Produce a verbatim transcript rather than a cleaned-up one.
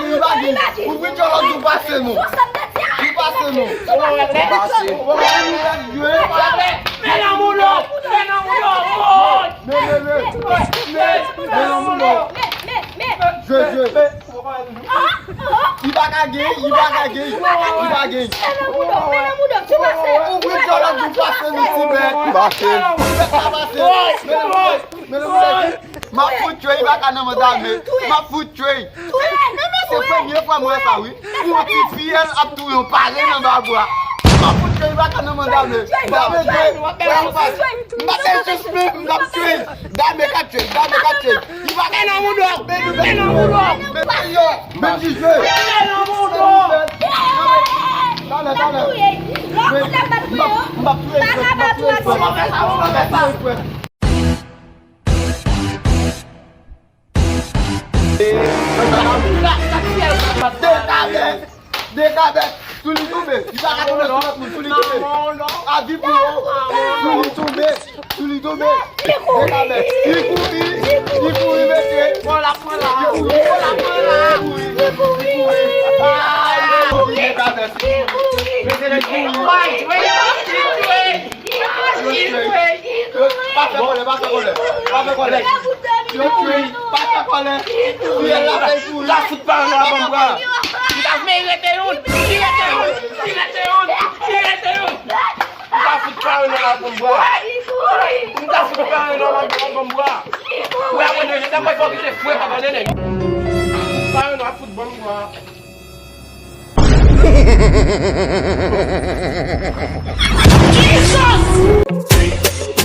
Li pa gen. Ouvri djòlòt ou pase nou. Ou pase nou. Pase. Men nan moudo. Men nan moudo. Men, men, men. Men nan moudo. Jwe, jwe. Li pa ka gen, li pa ka gen. Li pa gen. Ouvri djòlòt ou pase nou ti bèt. Pase. Bèt pa pase. Men nan moudo. Men nan moudo. M ap fout tchwey, Ibaka nan manda men. M ap fout tchwey. Se premye fwa m wè sa wi. Pou yon ti fiyèl ap touye yon paren anba bwa. M ap fout tchwey, Ibaka nan manda men. M ap ede. M ap ede jis men, m ap tchwey. Dame ka tchwey, dame ka tchwey. Ibaka nan moudo. Men nan moudo. Men yo. Men jije. Men nan moudo. Talè, talè. M ap, m ap touye jwèt, m ap touye jwèt. Dekabèt! Dekabèt! Sou li tonbe! Li pa ka tonbe sou lòt moun, sou li tonbe! Avi pou ou! Sou li tonbe! Sou li tonbe! Dekabèt! Li kouri! Li kouri, mesye! Pran la, pran la! Li kouri! Pran la, pran la! Li kouri! Li kouri! Ay, li kouri, Dekabèt! Li kouri! Pa fè kòlè, pa fè kòlè, pa fè kòlè. Yo tchwey, pa fè kòlè. Fiyèl la fè l kouri. Ka fout pare nan banm bwa. M ta vle rete youn. Li rete youn. Li rete youn. Li rete youn. M ta fout pare nan banm bwa. M ta fout pare nan banm bwa. Ou abandone, ta kwè fò kite fwe pa abandone. Pare nan fout banm bwa. Jesus!